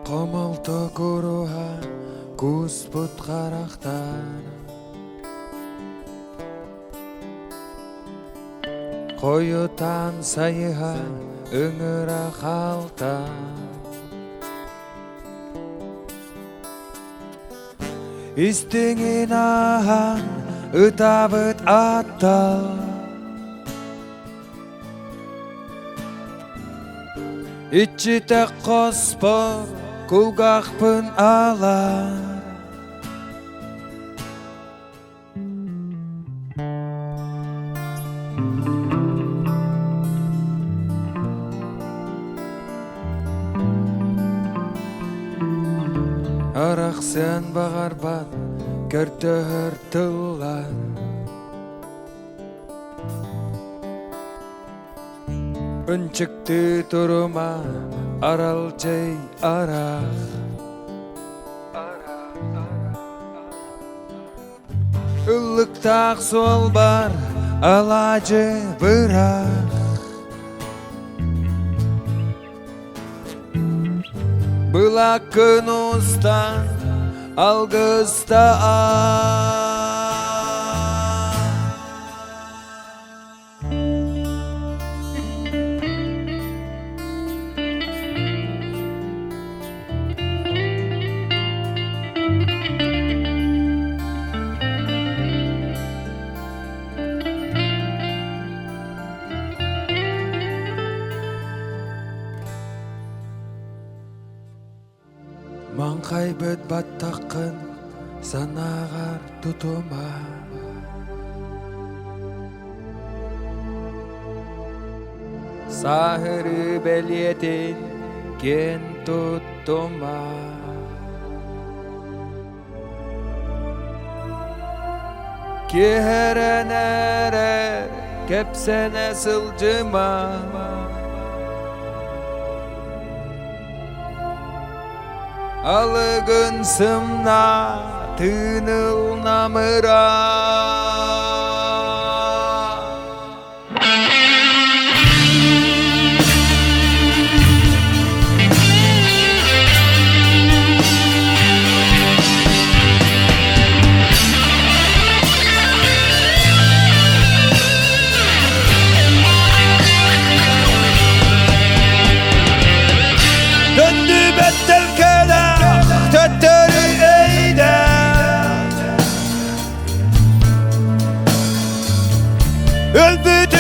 Хомолто куруһа кууспут харахтаан Хойутаан сайыһа ыҥыра хаалта Истиҥин ааһан ытаабыт аттал Иччитэх хоспор кулгаахпын аалар Арахсыан баҕарбат көрдөһөр тыллар Ынчыктыы турума аралдьай араах Ыллыктаах суол бар алаадьы быраах Былаккын устан алгыста Маҥхайбыт баттаххын санааҕар тутума Сааһырыы бэлиэтин киэн туттума Киэһэрэн эрэ кэпсэнэ сылдьыма Алыгын сымна тыыныл намыра Döndü кэлэх төттөрү өйдө Өлбүт.